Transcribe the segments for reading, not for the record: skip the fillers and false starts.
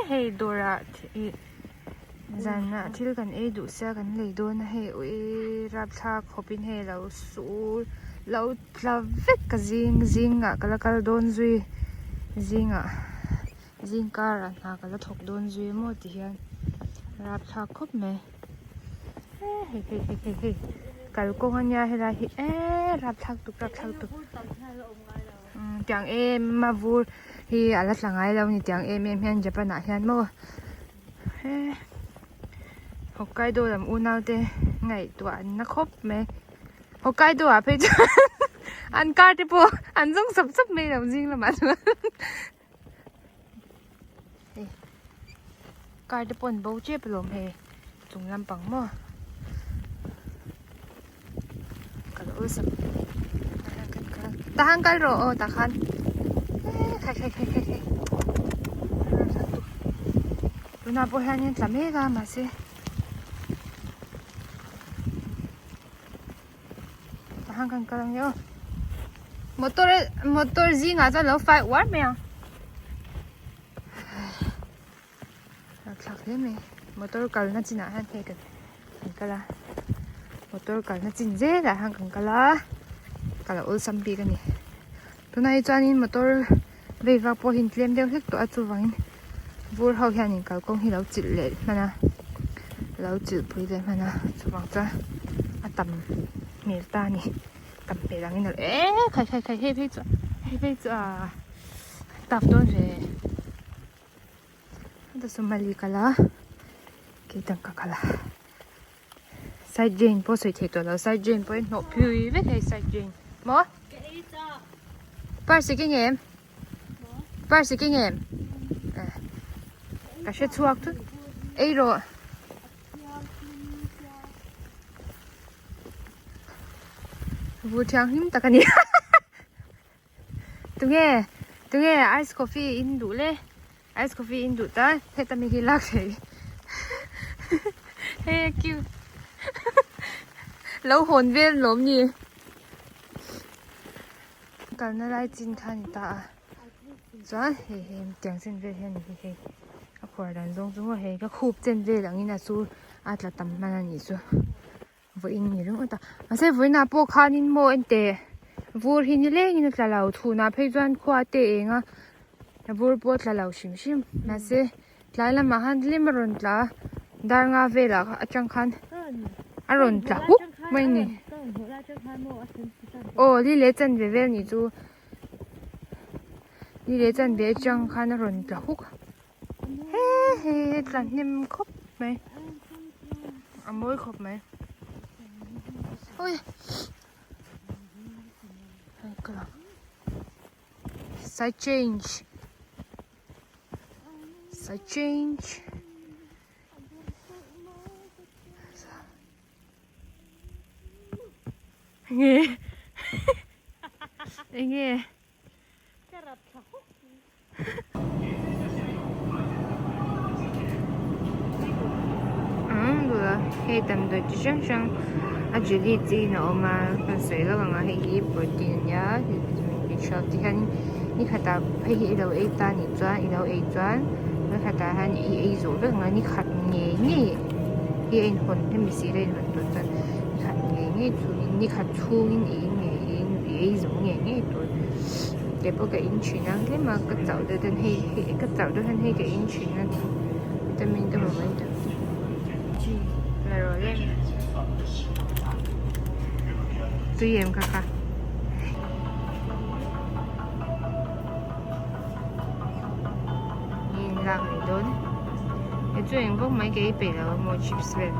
Hei dawrah ih zanah thil kan ei duh sia kan lei dawn a hei ui rapthlak khawpin hei lo sur lo tla vek ka zing zingah ka la kal dawn zui zingah zing karah hna ka la thawk dawn zui maw ti hian rapthlak khawp mai hei hei hei hei hei kalkawng ania helai hi eee rapthlak tuk rapthlak tuk. Tiang em a vur hi a la tla ngai lo a ni tiang em em hian Japan ah hian maw he Hokkaido lam unau te ngaihtuah an na khawp mai Hokkaido ah phei chuan an car te pawh an zawng sap sap mai lo zing lamah chuan hei car te pawh an bo tep alawm hei chung lampang maw. Kal awlsam tahan kal rawh aw takhan khai khai khai khai khai tunah pawh hianin tla mek a mahse tahan kan kal ange aw motor motor zingah chuan lo fai uar mai ang Thlak hle mai motor kalna chinah hian hei kan kal a motor kalna chin zelah hian kan kal a kal a awlsam bik a ni tunah hi chuanin motor vei vak pawh hi an tlem deuh hlek tawh a chuvangin vur ho hianin kalkawng hi lo chilh leh hman a lo chilh pui leh hman a chuvang chuan a tam hmel ta a ni tam hmel angin a eee khai khai khai hei phei chu hei phei chu a tap dawn ve. Mali kala keitang ka kal a side drain pawh sawi theih tawh lo side drain pawh hi hnawh phui vek hei side drain maw purse i keng em purse i keng em ka hre chhuak thut ei rawh vur thianghlim tak a ni. Tunge tunge ice coffee in duh le ice coffee in duh ta heta mi hi lak thei he cute lo hawn vel lawm ni kalna lai chin kha ni ta a chuan hei hei tiang chen vel hian hei hei a khuar dan zawng chu maw hei ka khup chen vel angin a chu a tla tam hman a nih chu. Vawiin ni ringawt a mahse vawiinah pawh khanin maw enteh vur hi nilengin a tla lo thunah phei chuan khua te eng a vur pawh a tla lo hrim hrim mahse tlai lamah khan tlem a rawn tla a dar nga velah atang khan a rawn tla huk mai a ni aw li leh chanve vel nih chu li leh chanve atang khan a rawn tla huk a. He he tla hnem khawp mai a mawi khawp mai ui hei ka lang side change side change enge enge. Hei damdawi chi hrang hrang a jelly chi in a awm a kan sawi lawk ang a hei hi protein a nia vitamin B twelve te hian ni khatah hei hi ilo ei ta anih chuan ilo ei chuan ni khatah hian i ei zawh vek ang a ni khat ngei ngei hi a inhawn hemi sir a inhawn tawh chuan ni khat ngei ngei chhungin ni khat chhungin i in ngei i ei zawh ngei ngei tur. Kei pawh ka in thin a tlem a ka chauh deuh ten hei hei ka chauh deuh hian hei ka in thin a vitamin te mamawh in tam chi la rawh le tui em kha kha. In lak leh dawn e chu eng vak mai ka ei peih lo a maw chips vel.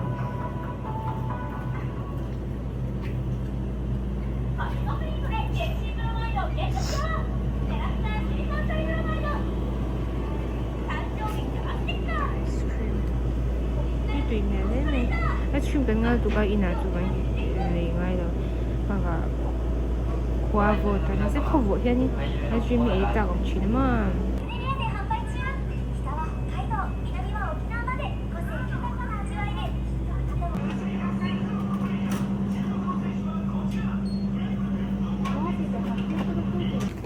Ice cream hi tui hmel hle mai ice cream kan ngai tuk a inah chu kan lei ngai lo bakah khua vawt a mahse khaw vawh hianin ice cream hi ei chak awm thin a maw.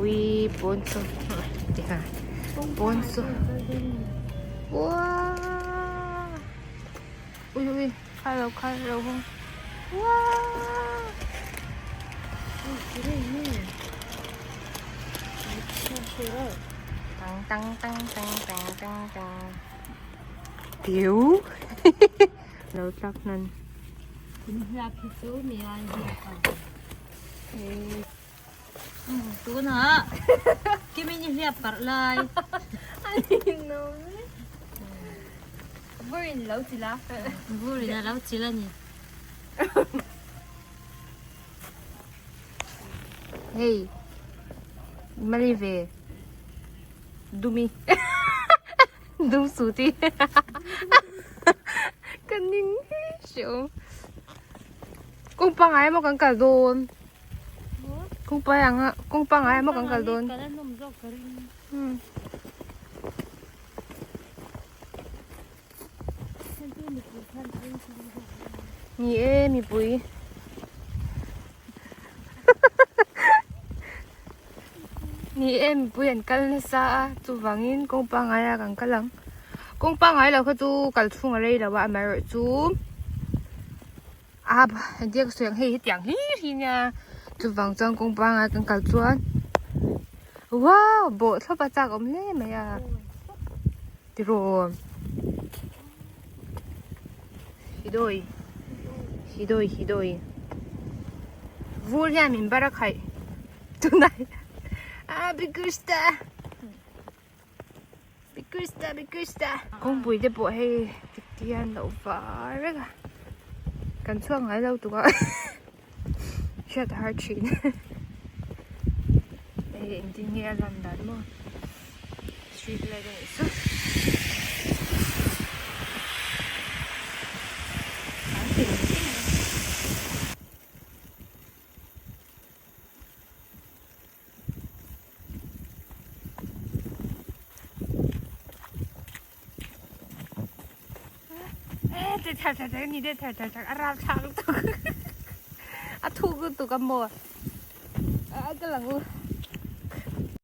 Ui pawn saw tikha pawn saw. Uaaaa ui ui kha lo kha lo hawng uaaaa tang tang tang tang tang tang tang tiu lo tlak hnan. Tunah Kimin i hliap parh lai. Vurin lo chil a. Vurin a lo chil a ni. Hei mali ve dumi dum suti ka ning hriau kawng pangai emaw kan kal dawn. Kawngpai anga kawng pangai emaw kan kal dawn. Ni e mipui. Ni e mipui an kal nasa a chuvangin kawng pangai ah kan kal ang. Kawng pangai lo kha chu kal chhung a rei lo a amaherawhchu. A engtia ka sawi ang hei hetiang hlir hi nia chuvang chuan kawng pangai kan kal chuan wow bawh thlawp a chak awm hle mai a tiraw hidoi hidoi hidoi vur hian min bar a khaih tunai a bikushta. Bikrista Bikrista kawngpui te pawh hei tik te hian lo var vek a kan chhuak ngai lo tuk a hriat a har thin hei engtin nge a lan dan maw street light a nih chu. A thu lutuk a maw a ka lang u.